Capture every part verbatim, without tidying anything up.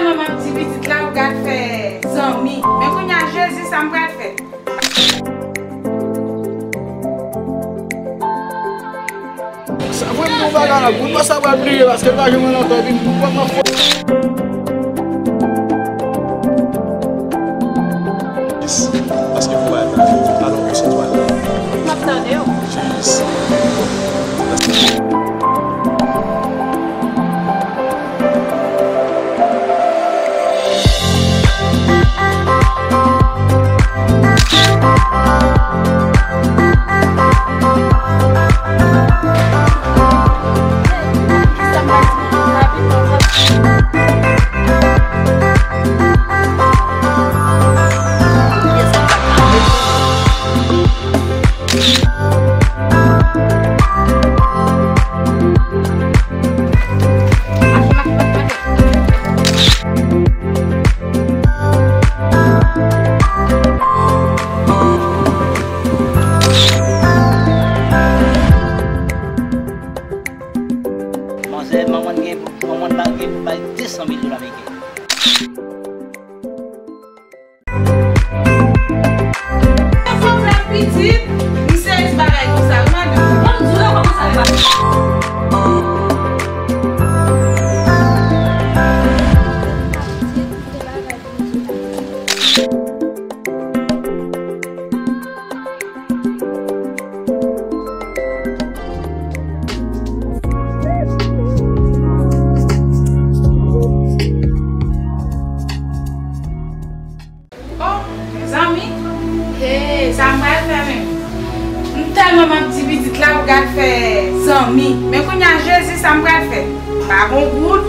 Manman m di pitit la, ou gad fè zanmi. Men kounye a, Jezi, sa m pral fè? Sa vre m di w bagay la, moun pa sa pral bliye paske l pa janm wè lontan epi m pran fò. Paske pou bagay la, alò, se twal. M ap tande w. Jezi. Manzè, manman gen, manman pa gen pou bay de san mil dola ameriken. Fòk fè pitit, m sezi bagay konsa, wi, madanm. Ban m di w, yo kòmanse avè bagay. Oh, mezanmi. Hey, sa m pral fè menm? M tèlman m ap di pitit la, ou gad fè zanmi. Men kounye a, Jezi, sa m pral fè? Pa gon goud.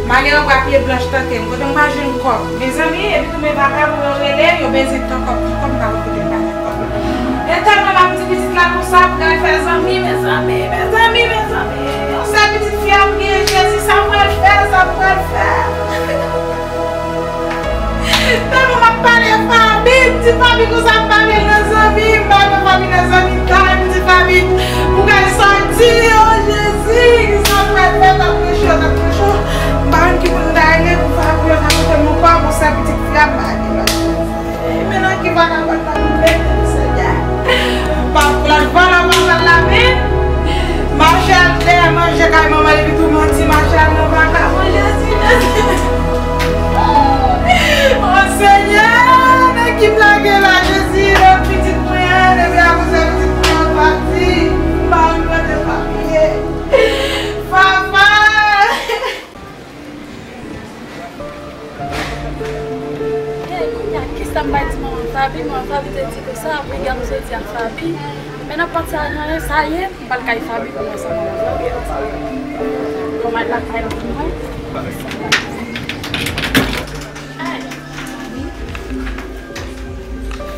M ale anba pye blanch tante m, kote m pa jwenn kòb. Mezanmi, epi tou men vakabon yo rele, yo bezwen tan kòb, ti kòb, m pa konn kote m pa jwenn kòb. Men tèlman m ap di pitit la konsa, ou gad fè zanmi, mezanmi, mezanmi, mezanmi. Yon sèl pitit fi a m gen, Jezi, sa m pral fè, sa m pral fè? Tèlman m ap pale Fabi, m di Fabi konsa m pa gen nan zanmi, m pa gen Fabi nan zanmi, m di Fabi, m pral sòti, o Jezi, kisa m pral fè, t ap mouche, t ap mouche. M pa konn ki moun m ta rele pou Fabi, yo ta pote m yon kòb, yon sèl pitit fi a m pa gen lòt. Men nan ki vagabon sa nou mete m, Senyè? Pa pran vòlò pa pran lamen. Mache al dèyè manje kay manman l epi tou manti mache al nan vagabon, Jezi, Jezi. O Senyè, nan ki m lage la, Jezi, nan pitit mwen an, depi akoz pitit mwen an pati, m pa konn kote Fabi ye. Papa! Hey, kounye a, kisa m bay di manman Fabi? Manman Fabi te di konsa, apre yè m soti ak Fabi. Men nan pati sa, sa ye, m pral kay Fabi pou mwen sa manman Fabi ap di. Pou m al lakay li pou mwen. Hey!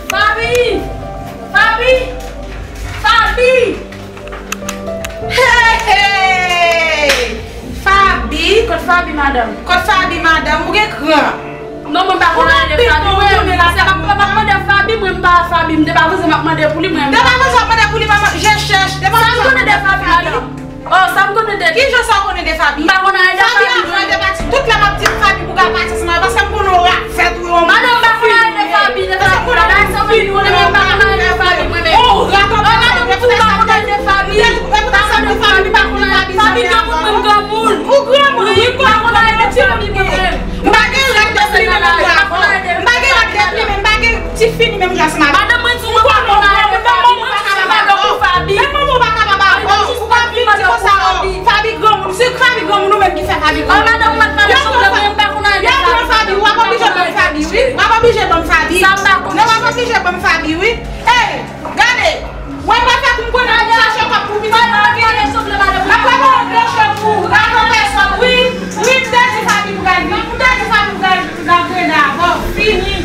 Fabi! Fabi! Fabi! Hey, hey! Fabi, kot Fabi, madanm? Kot Fabi, madanm? Ou gen kran? Non, mwen pa konn anyen de Fabi, mwen. Se m ap mande Fabi, mwen m pa Fabi. M te pa panse m ap mande pou li, mwen. Te pa panse w ap mande pou li, manman. Je chèch. Te pa panse w ap mande pou li. Sa m konnen de Fabi, madanm? Oh, sa m konnen de li? Ki jan sa w konnen de Fabi? M pa konn anyen de Fabi. Fabi anvan l te pati. Tout lè m ap di Fabi pou w al pati ansanm avè l, paske m konnen w ap fè tou yon moun. Madanm, m pa konn anyen de Fabi, de Fabi. Paske m konnen w ap fè yon moun, mwen menm m pa konn anyen de Fabi, mwen menm. Oh, madanm, m di w m pa konn anyen de Fabi. Ou pa konn anyen de Fabi, m pa konn anyen de Fabi. Fabi granmoun, mwen m granmoun. Ou granmoun, wi, m pa konn anyen de Fabi, mwen menm. M pa gen rad de plimen menm jan avè w. M pa gen rad de plimen, m pa gen ti fini menm jan ansanm avè w. Madanm, mwen di w mwen pa konn anyen de Fabi, mwen di w se madanm pou Fabi. Menm manman w pa kapab avè w. Ou pa vin di konsa, oh, Fabi granmoun. Se Fabi granmoun ou menm ki fè Fabi granmoun. Oh, madanm, ou mèt pale souple, mwen m pa konn anyen de Fabi. Yo pran Fabi, w ap oblije ban m Fabi, wi. W ap oblije ban m Fabi. Sa m pa konn. Non, w ap oblije ban m Fabi, wi. Hey, gade. Wè, pa fè kou m konnen w ap chache kòb pou pitit mwen. Apre mwen anpeche pou rakonte sòt, wi. Wi, m te di Fabi pou gad vin. M te di Fabi pou gad vin nan Greda avè w. Fini.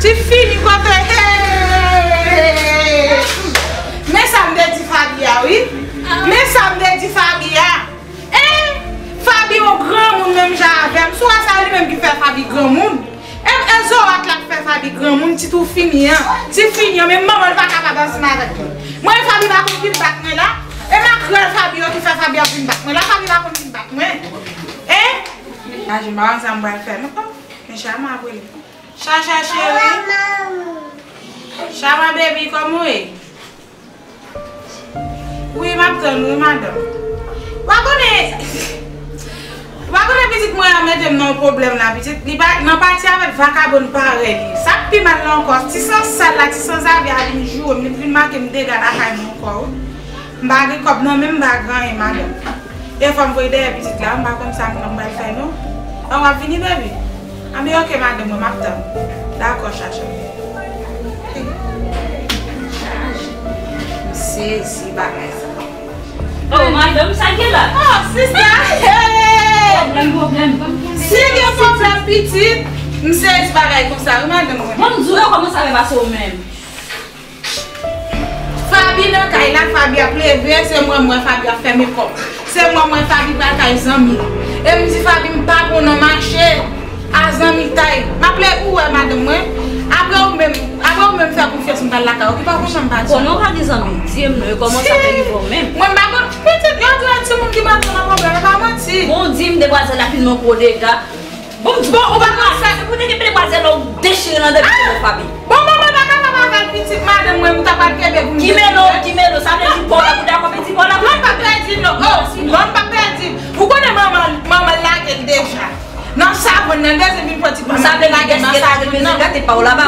Ti fini kote. Hey! Men sa m te di Fabi a, wi. Men sa m te di Fabi a. Eh! Fabi yon granmoun menm jan avè m. Si w wè sa li menm ki fè Fabi granmoun. E, e zorat la k fè Fabi granmoun, ti tou fini an. Ti fini an, men manman l pa kapab ansanm avèk li. Mwen, Fabi pa konn vin bat mwen la. E makrèl Fabi yo ki fè Fabi ap vin bat mwen la. Fabi pa konn vin bat mwen. Hein? Aji, m pa konn sa m pral fè non. Men Chama ap rele. Chacha cheri. Chama baby, kòman w ye? Wi, m ap tann wi, madanm. Ou pa konnen, ou pa konnen pitit mwen an mete m nan yon pwoblèm la, pitit. Li pa, nan pati avèk vakabon parèy li. Sa k pi mal la ankò, ti san sal la, ti sanzave a vin joure m, li vin make m dega lakay mwen ankò, wi. M pa gen kòb nan men m, m pa gen anyen, madanm. E fò m voye dèyè pitit la, m pa konn sa m pral fè non. An, w ap vini, baby? Anben, oke, madanm mwen, m ap tann. Dakò, chacha. M sezi bagay sa. Oh, madanm, sa gen la? Oh, sista! Hey! Pwoblèm, pwoblèm. Si gen pwoblèm, pitit, m sezi bagay konsa, wi, madanm mwen. Bon, m di w, yo kòmanse avè pase w menm. Faby nan kay la, Faby ap leve, se mwen m wè Faby ap fè mekòp. Se mwen m wè Faby pral kay zanmi l. E m di Faby m pa bon nan mache a zanmitay. M ap leve ou wè madanm mwen. Apre ou menm, apre ou menm fè konfyans m pral lakay ou. Ki pa kontan m pa di. Konnen w pa gen zanmi, di m non, e kòmanse ap rive w menm. Mwen m pa konn, pitit, yo di yon timoun ki manti nan pwoblèm, e pa manti. Bon, di m demwazèl la fin nan gwo dega. Bon, m di, bon, ou pa konn sa. Se pou te gen demwazèl la, ou dechire nan dèyè timoun Faby. Bon, manman pa kapab avè l pitit madanm mwen, m ta pral kenbe pou m. Ki melo, ki melo, sa vle di pa w la pou dakò pitit pa w la. Mwen pa pèdi non, oh, si non, m pa pèdi. Ou konnen manman, manman l lage l deja. Nan savann nan, dezyèm vin pran ti pa m lage nan savann nan.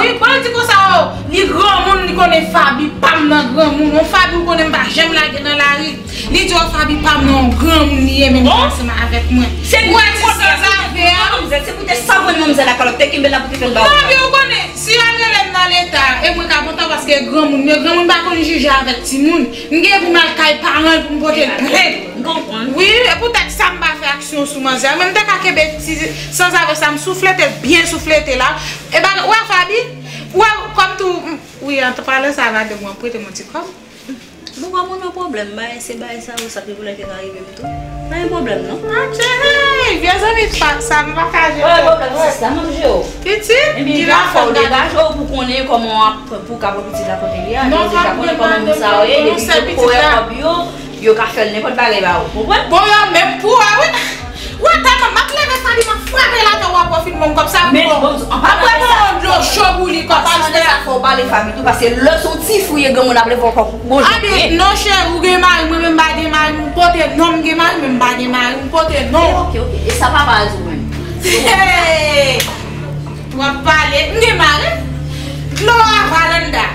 Li, bon, li di konsa, oh, li granmoun, li konnen Faby pa m nan granmoun. Yon Faby ou konnen m pa janm lage nan lari. Li di w Faby pa m nan yon granmoun li ye menm ki ansanm avèk mwen. Se pou te sanzave a. Se pou te savann manmzèl la kalòt te kenbe la pou te fè l ba ou. Non, men ou konnen, si y al rele m nan leta, e mwen ka kontan paske granmoun, men granmoun pa konn jije avèk timoun. M gen pou m al kay paran l pou m pote l plent. M konprann. Wi, e poutèt sa m pa fè aksyon sou manzè. Mwen m te ka kenbe ti sanzave sa, m souflete l byen souflete la. E bagay, ou wè Faby? Ou wè kòm tou, wi, an palan sa, madanm mwen prete m yon ti kòb. Bon, kòm ou nan pwoblèm, bay, se bay sa yo, sa ki pou lè te ka rive m tou. Pa gen pwoblèm, non. Adje, hey, vye zanmi pa sa, m pa ka jere. Pa gen pwoblèm, sista, m ap jere w. Pitit, epi ki la fò w degaje w pou konnen kòman w ap, pou ka pran pitit la kote li a, non, ou deja konnen kòman moun sa yo ye, depi yo kòb yo, yo ka fè l nenpòt bagay ba ou. Konprann? Bon, yo menm pou wè, wi. Ou wè tèlman m ap leve Faby, m ap frape l atè, w ap pwofit bon kòb sa pou kò. Apre mwen yon dlo cho pou li kòb sa. Sa fò w pale Faby tou, paske lè se yon ti fi w ye, granmoun ap leve w kòb. Bon, anben non cheri, ou gen mari, mwen menm m pa gen mari, m pote non, m gen mari, men m pa gen mari, m pote non. Ok, ok, e sa papa a di w menm? Hey! W ap pale, m gen mari. Dlo a Valanda.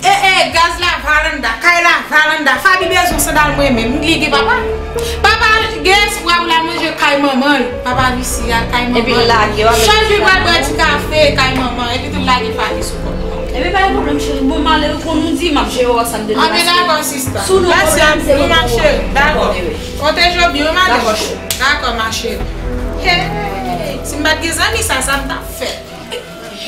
E, e, gaz la Valanda, kay la Valanda. Faby bezwen sandal mwen menm, li gen papa. Papa gen espwa pou l al manje kay manman l. Papa visye al kay manman l. Epi l lage w avèk ti kafe. Chak jou l pral bwè ti kafe kay manman, epi tou l lage Faby sou kò l. Epi pa gen pwoblèm cheri, bon malere kon nou di, m ap jere w sa m te. Anben dakò sista. Mèsi anpil wi ma cheri. Dakò. Pwoteje w byen wi madanm. Dakò ma cheri. Hey, si m pa t gen zanmi sa, sa m t ap fè.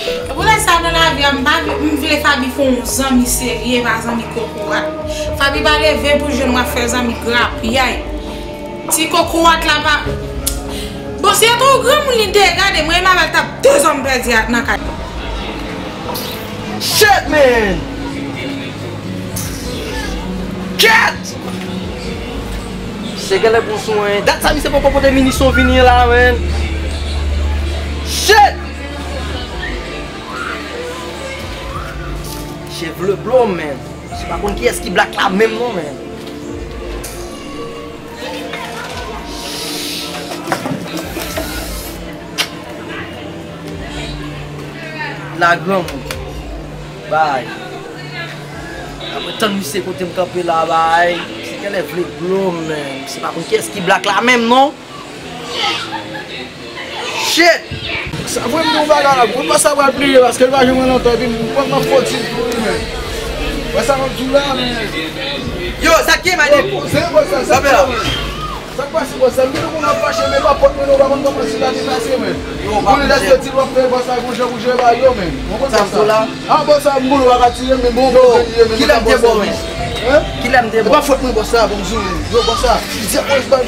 E poutèt sa nan lavi a, m pa vle, m vle Faby fè yon zanmi serye, pa zanmi kokorat. Faby pa leve pou jwenn w ap fè zanmi grapyay. Ti kokorat la pa. Bon, si yo te yon granmoun li degade, mwen menm avè l t ap de zòn pèdi ak nan kay. Shit, man! Cat! Se genlè pou swen. Dat sa misye poko pote minisyon vini la, man. Shit! Chevle blo, man. Se pa konn kiyès ki black la menm non, man. La granmoun. Bay. Apre tann misye kote m kanpe la, bay. Se genlè vle blo, man. Se pa konn kiyès ki black la menm non. Shit! Sa vre m di w bagay la, mwen pa sa pral pliye paske l pa jwenn mwen lontan epi m pran nan foti l pou li menm. Wè sa m ap di w la, men. Yo, sa k gen, my nigga? Yo, se bò sa, sa k pase, bò sa? M te konn ap fache, men pa pot mwen non, w pa konn kòman sila te pase, men. Ou konnen lè se di l w ap fè bò sa, gon jan pou jere bagay yo, men. Ou konn sa. Ah, bò sa, m boule, w pa ka tire m, men bon, bon, men kilè m te bon, men? Hein? Kilè m te bon? E pa fòt mwen, bò sa, bon, m di w, yo, bò sa.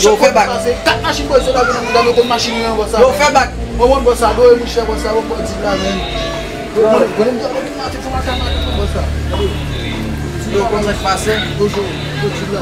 Yo, fè bak. Kat machin bò sa, la vin nan mouda m, yo konn machin yo, bò sa. Yo, fè bak. Bon, bon, bò sa, do e mouchè, bò sa, bon, bò di la, men. Yo, konnen m te konn maten fò maten, maten, bò sa. Yo, konn sa k pase? Yo, yo, yo, di la.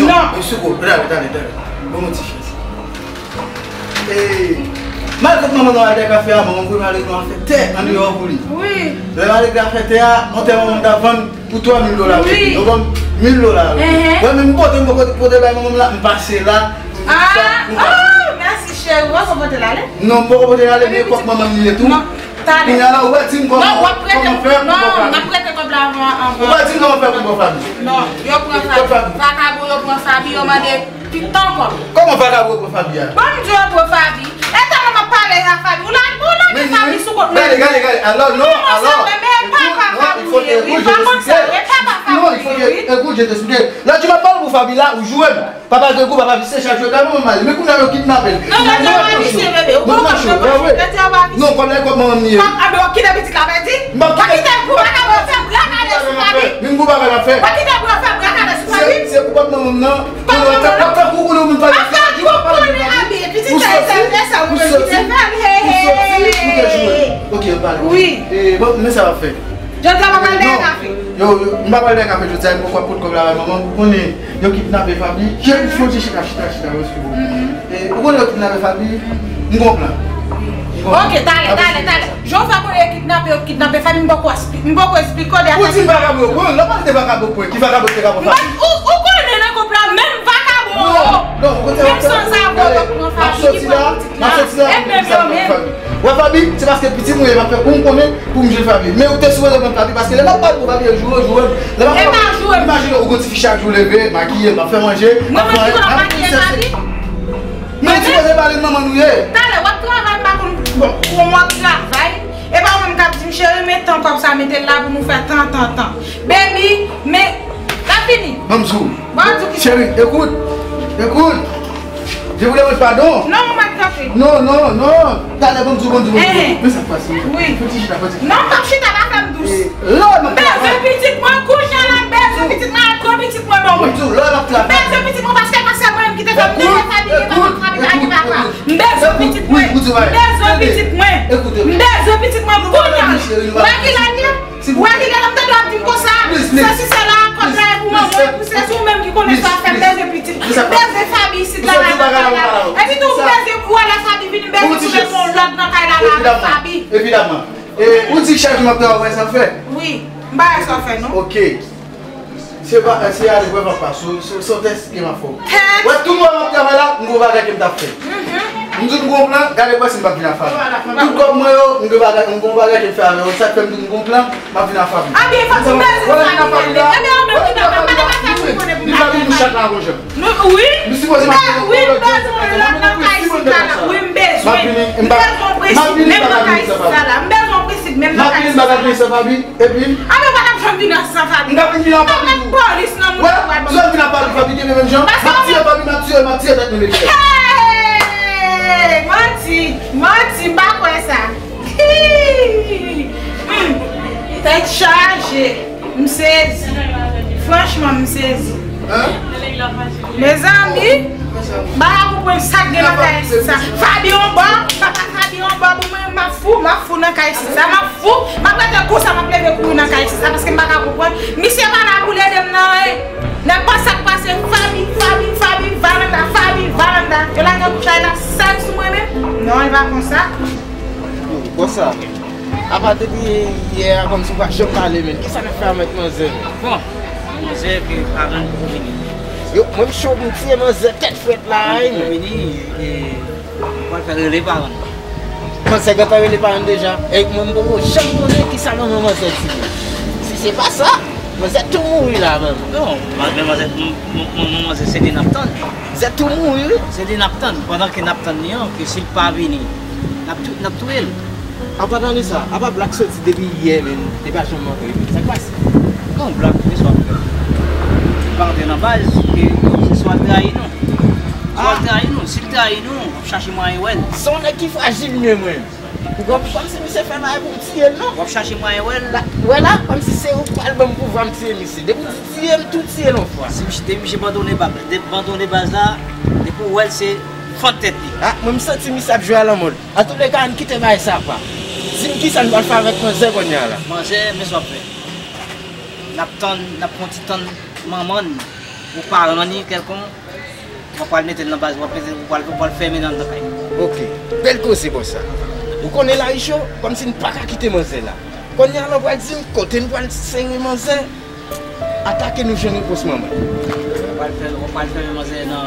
kesyon. Non. Mesye gwo, talè, talè, talè. Ban m yon ti chans. E, m al kot manman nan al dèkafe a, manman m voye m ale nan afè tè andeyò pou li. Wi. Lè m ale dèkafe tè a, yon tè manman m t ap vann pou twa mil dola. Wi. Yo ban m mil dola. Enhen. Wè, men m pote, m pote, pote bay manman m la, m pase la. Ah, oh, mèsi cheri. Ou wè sa w pote l ale? Non, m poko pote l ale, men kòb manman m li ye tou. Non, talè. Kounye a la, ou pa di m kòman, non, w ap prete, kòman fè pou non, m pran Fabi. M ap prete kòb la anvan, anvan. Ou pa di m kòman fè pou m pran Fabi. Non, yo pran Fabi. Kòb Fabi. Vakabon, yo pran Fabi, yo mande pitan kòb. Kòman vakabon yo pran Fabi a? Bon, m di yo pran Fabi. E tèlman m ap pale a Fabi. Ou la, ou la gen Fabi sou kont mwen. Gade, gade, gade. Alò, non, alò. Konnen sa, men, men papa Fabi ou ye, wi. Pa konn sa, men papa Fabi ou ye, wi. Non, il faut que, écoute, je t'explique. Lòt jou m ap pale pou Fabi la, ou joure m. Papa Grego, papa Vise, chak jou, gade manman m ale. Men kounye a yo kidnape l. Non, men non, non, non, misye, bebe, ou pa konn sa, non, kòb la e kòb manman m li ye. Kòb, a, men w kite pitit la pèdi? M p ap kite. W kite pou bagay w fè brakadè sou Fabi? Men m gon bagay m ap fè. W kite pou yo fè brakadè sou Fabi? Se, se pou kòb manman m nan. Pou nou, w ap tankou konnen moun pale. Ap tankou konnen, a, men pitit sa, e sa, e sa, ou menm ki te fè l, he, he. Ou te joure. Ok, pale. Wi. E, bon, men sa w ap fè. Jodi a, w ap al dèyè kafe. Yo, yo, m p ap al dèyè kafe jodi a, m poko ap pot kòb la bay manman m. Ou konnen, yo kidnape Fabi. Cheri, fò w chita, chita, chita, respè pou mwen. E, ou konnen yo kidnape Fabi? M gon plan. M gon plan. Ok, talè, talè, talè. Jan w fè konnen yo kidnape, yo kidnape Fabi, m poko espli-, m poko esplike w de afè. Ou di m vakabon yo pran, lè w pale de vakabon pran, ki vakabon ki te ka pran Fabi? Ou, ou konnen nan gwoup la, menm vakabon yo. Non, non, ou konnen menm sanzave yo pran Fabi, ki pran pitit la. M ap soti la, m ap soti la pou m di sa m pran Fabi. Wè Fabi, se paske pitit mwen ye m ap fè pou m konnen, pou m jwenn Fabi. Men ou te sipoze pran Fabi, paske lè m ap pale pou Fabi, e joure, joure. Lè m ap pale, imajine ou gon ti fi chak jou leve, makiye, m ap fè manje, m ap fè anyen, m ap fè sèse. Men ou sipoze pale manman nou ye. Talè, w ap travay, m pa konn, bon, ou w ap travay, e pa ou menm k ap di m, cheri, men tan kòb sa, mete l la pou nou fè tan, tan, tan. Baby, men, l ap fini. Ban m di w. Bon, di w ki... Chérie, écoute, écoute. Je vous demande pardon. Non, ou mèt kanpe. Non, non, non. Talè, ban m di w, ban m di w, ban m di w. Enhen. Men sa k pase. Wi. Fè ti chita, fè ti chita. Non, m p ap chita, pa fè M bezwen pitit mwen, kounye a la, m bezwen pitit mwen, al pran pitit mwen ban mwen. M bezwen pitit mwen, paske pa sèl mwen menm ki te fè m bezwen Fabi, gen manman Fabi, pa gen papa. M bezwen pitit mwen, m bezwen pitit mwen, m bezwen pitit mwen kounye a. Ou wè kilè l ye? Ou wè kilè l, m tande w ap di m konsa, sesi sela, kòb la e pou manman, pou se sou menm ki konnen sa fè m bezwen pitit. M bezwen Fabi isit la, la nan kay la. Epi tou m bezwen pou wè lè Fabi vini, m bezwen pou mete yon lòd nan kay la, la avèk Fabi. Evidaman. E, ou di chak jou m ap travay, w pa wè sa m fè? Wi, m pa wè sa w fè, non. Ok. Se pa, se ale wè papa, se, se, se yon tèks ke m ap fè w. Tèks? Wè, tout mwa m ap travay la, m gon bagay ke m t ap fè. M di m gon plan, gade wè si m p ap vin a Fabi. Tout kòb mwen yo, m gon bagay, m gon bagay ke m fè avè yo. Sa k fè m di m gon plan, m ap vin a Fabi. A byen, fò m bezwen Fabi la. Ebyen, ou menm ki pa, pa, pa, pa, pa, ou konnen pou m pa fè Fabi. Nou, wi. M sipoze m ap vini. Wi, m bezwen lòd nan kay isit la. Wi, m bezwen. M bezwen prensip menm nan kay isit la. M bezwen prensip menm nan kay isit la. M ap vini san Fabi, epi. A, men w pa t ap janm vin san Fabi. M t ap vin an Fabi tou. Polis nan moun. Wè, si w vin an Fabi, Fabi kenbe menm jan. M ap tiye Fabi, m ap tiye, m ap tiye tèt nou depi. Hey! Manti, manti, m pa kwè sa. Hmm. Tèt chaje. M sezi. Franchman, m sezi. Mezanmi, m pa ka konprann sa k gen nan kay isit sa. Fabi yon bò, papa Fabi yon bò pou mwen, m ap fou, m ap fou nan kay isit sa, m ap fou, m ap rete konsa, m ap leve kouri nan kay isit sa, paske m pa ka konprann. Misye pa la pou l ede m nan anyen. Nenpòt sa k pase, Fabi, Fabi, Fabi, Valanda, Fabi, Valanda. Yo lage kouch la, yo la sal sou mwen menm. Non, e pa konsa. Yo, bòs sa. Apa depi yè a kòmsi w pa janm pale, men. Kisa n ap fè avèk manzè, men? Bon, manzè ke paran l poko vini. Yo, mwen m cho pou m tiye manzè tèt frèt la, wi, men. Vini, e, mwen pral fè rele paran l. Manzè gentan rele paran l deja. E mwen m poko janm konnen kisa manman manzè di. Si se pa sa, manzè tou mouri la, menm. Non, manzè, manzè, m, m, m, manzè se de n ap tann. Manzè tou mouri, wi. Se de n ap tann. Pandan ke n ap tann li an, ke si l pa vini, n ap tou-, n ap touye l. Apa tande sa, apa Black soti depi yè menm, li pa janm rantre. Sa k pase? Non, Black, men sa w ap fè. Li pa rantre nan baz, ke se swa l trayi nou. Swa l trayi nou. Si l trayi nou, w ap chache mwayen wè l. Se yon nèg ki frajil, men mwen. Ou konprann? Kòmsi misye fè bagay pou m tiye l, non? W ap chache mwayen wè l. La, wè la, kòmsi se ou k pral ban m pouvwa m tiye misye. Depi w di tiye m, tou tiye l yon fwa. Si misye, depi misye bandone baz, depi bandone baz la, depi w wè l, se fann tèt li. Ah, mwen m santi misye ap jwe a lanmò l. Antouleka, ann kite bagay sa pa. Di m kisa n pral fè avèk manzè kounye a la. Manzè, men sa w ap fè. N ap tann, n ap fè yon ti tann manman n ou paran ni kèlkonk, w ap pral mete l nan baz, w ap mete, w pral, w pral fèmen nan, nan kay. Ok. Bèl koze, bòs sa. Ou konnen lari cho, kòmsi n pa ka kite manzè la. Kounye a la, w pral di m kote n pral sere manzè, atake nou jwenn repons manman. W pral fè, w pral fèmen manzè nan,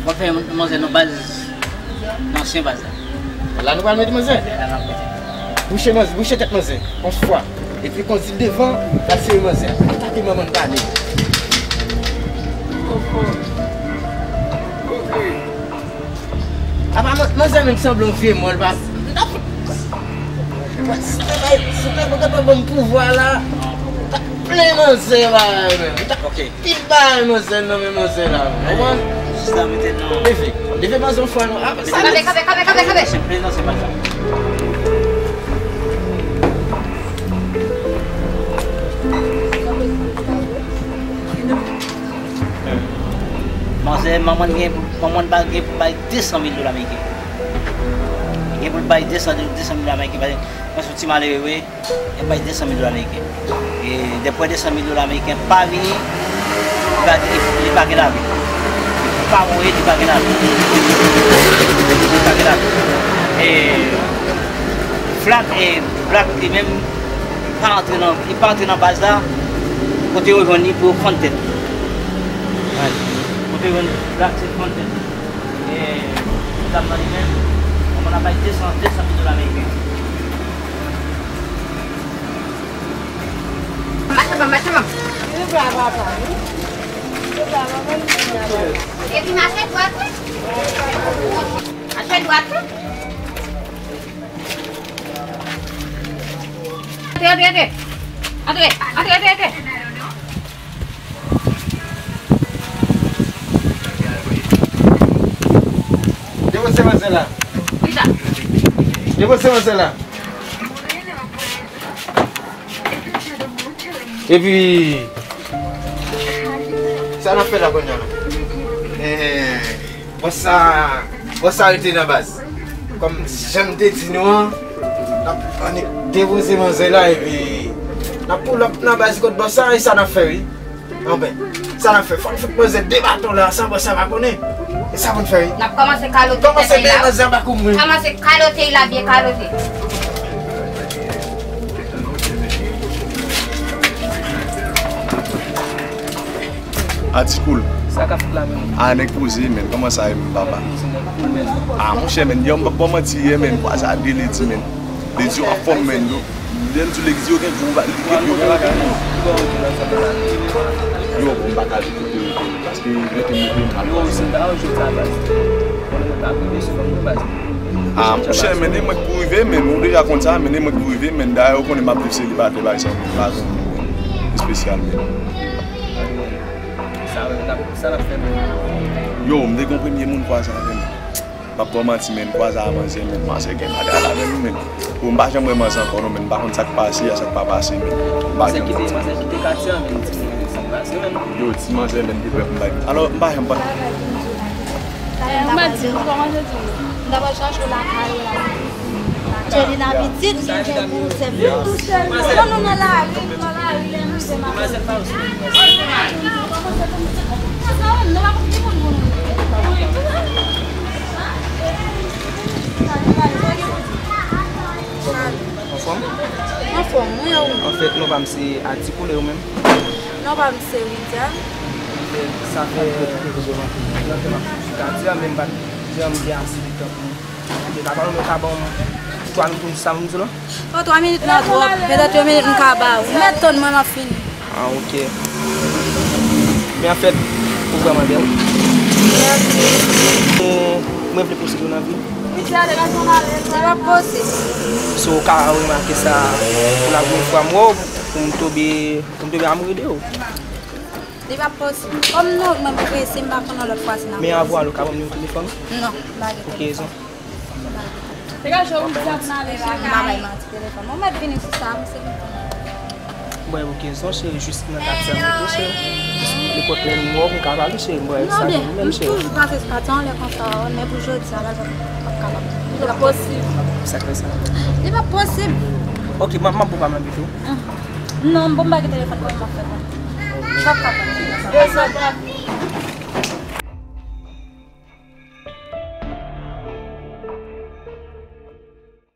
w ap fè manzè nan baz, nan ansyen baz la. La nou pral mete manzè? La n ap mete. Bouche manzè, bouche tèt manzè, yon fwa. Epi kondui l devan, l ap sere manzè. Atake manman n pale. Apa man-, manzè menm sanble yon vye mò, l pa, m t ap, si te bay, si te bay, te ban m pouvwa la, m t ap plen manzè bagay menm. M t ap pil bagay manzè nan men manzè la, ou konprann? Jis la mete nan. Leve, leve manzè yon fwa non. Apa sa? Kanpe, kanpe, kanpe, kanpe, kanpe. Se prezan, se pa sa. Manzè, manman l gen, manman l ba-, gen pou bay de san mil dola ameriken. Gen pou l bay de san, de san mil dola ameriken. Paske, paske yon ti malere, wi, y ap bay de san mil dola ameriken. E dèpre de san mil dola ameriken pa vini, li pa, li, li pa gen lavi. Pa voye, li pa gen lavi. Li pa gen lavi. E Flak, e Blak, li menm, pa antre nan, li pa antre nan baz la, kote yo jwenn li pou yo fann tèt. Kote yo jwenn Blak, se fann tèt. E, dam nan li menm, manman l ap bay de san, de san mil dola ameriken. Mache, mache, mache. Epi mache dwat, wi. Mache dwat, wi. Antre, antre, antre. Antre, antre, antre, antre. Depoze manzè la. Kisa? Depoze manzè la. Epi, sa n ap fè la kounye a la? Eh, bòs sa, bòs sa rete nan baz. Kòm jan m te di nou an, n ap annik depoze manzè la, epi n ap pull up nan baz kot bòs sa, e sa n ap fè, wi. Anben, sa n ap fè? Fò n fout manzè de baton la, san bòs sa pa konnen. E sa pou n fè, wi. N ap kòmanse kalote tèt li la. Kòmanse bèl manzè anba kou mwen. Kòmanse kalote l la, byen kalote. Atikoul. Sa k ap fèt la menm? A, nèg poze, menn. Kòman sa ye, menn, papa? Nèg poze, nèg cool, menn. A, monchè, menn, yè m p ap ba w manti, yè, menn, kwa sa de ledi, menn. Ledi yo anfòm, menn, yo. Lè m di w ledi yo gen gwo va-, li gen gwo va-, yo, bon, m pa ka di kote yo te ye, paske yo te mete m nan. Yo, se ta yo jodi a, baz. Konnen mwen pa prive sou fanm mwen, baz. A, monchè, men e mwen k pou rive, men ou deja konn sa, men e mwen k pou rive, men dayè ou konnen m ap viv selibatè, bagay sa, m pa gen moun espesyal, men. Sa, men, n ap, sa n ap fè, men. Yo, m te gen yon premye moun kwa sa, men. M ap ba w manti, men, kwa sa a manzè, men, manzè gen bagay la, men, men. Bon, m pa janm wè manzè ankò, non, men, m pa konn sa k pase a, sa k pa pase, men. M pa janm. Manzè kite, manzè kite katye a, men, ti moun, ti moun, men. Yo, ti manzè, men, te pè pou m bay. Alò, m pa janm pa. Talè m t ap al di nou kòman jodi yo. M t ap al chache w lakay ou la. Angelina pitit, gen kè pou sèvis. Bon, nou nan lari, nou nan lari, lè nou se maten. Anfòm? Anfòm, wi, e ou? Anfèt, non pa m se Atikoul, e ou menm? Non pa m se Widiane. Sa fè lontan m ap sou katye a, men m pa t janm gen ase de tan pou m. Yo ta ban m, yo ta ban m twa minit pou m di sa pou m di w la. O, twa minit lan twòp. Petèt yon minit m ka ba ou. Mèt tann mwen, m ap fini. A, oke. Men anfèt, ou vrèman bèl. Mèsi. Mwen, mwen vle posede w nan vi. Se pa posib. Si w ka remake sa, pou la premye fwa m wè w, pou m tonbe, pou m tonbe amoure de ou. Li pa posib. Kòm nou, mwen m prese, m pa konnen lòt fwa si n ap. Men avwa, ou ka ban m nimewo telefòn ou? Non, m pa gen telefòn. Pou ki rezon? M pa bay manti, telefòn. Mwen mèt vini sou sa, m se li konnen. Bon, oke, son cheri, jis nan katye a m rete, cheri. Nenpòt lè m wè w, m ka pale, cheri, m wè sa gen menm, cheri. Non, m toujou pase sou katye a, yon lè konsa, men pou jodi a, la, m p ap kapab. Li pa posib. Sa k fè sa? Li pa posib. Oke, m ap, m ap bon pa m nan pito. Non, m bon, m pa gen telefòn mwen, m ap fè konn. M p ap kapab.